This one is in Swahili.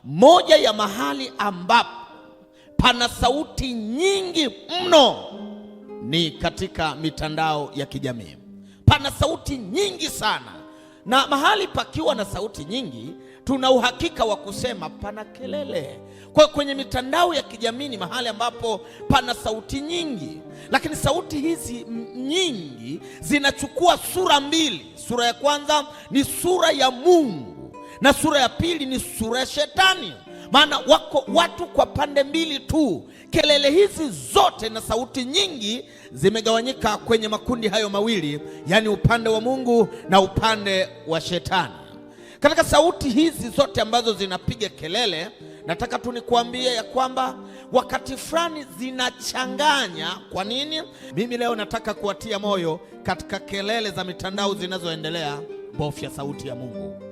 Moja ya mahali ambapo pana sauti nyingi mno ni katika mitandao ya kijamii. Pana sauti nyingi sana, na mahali pakiwa na sauti nyingi, tuna uhakika wa kusema pana kelele. Kwa kwenye mitandao ya kijamii ni mahali ambapo pana sauti nyingi, lakini sauti hizi nyingi zinachukua sura mbili. Sura ya kwanza ni sura ya Mungu na sura ya pili ni sura ya Shetani. Maana wako watu kwa pande mbili tu. Kelele hizi zote na sauti nyingi zimegawanyika kwenye makundi hayo mawili, yaani upande wa Mungu na upande wa Shetani. Katika sauti hizi zote ambazo zinapiga kelele, nataka tu nikuambie ya kwamba wakati fulani zinachanganya. Kwa nini? Mimi leo nataka kuwatia moyo katika kelele za mitandao zinazoendelea, bofya sauti ya Mungu.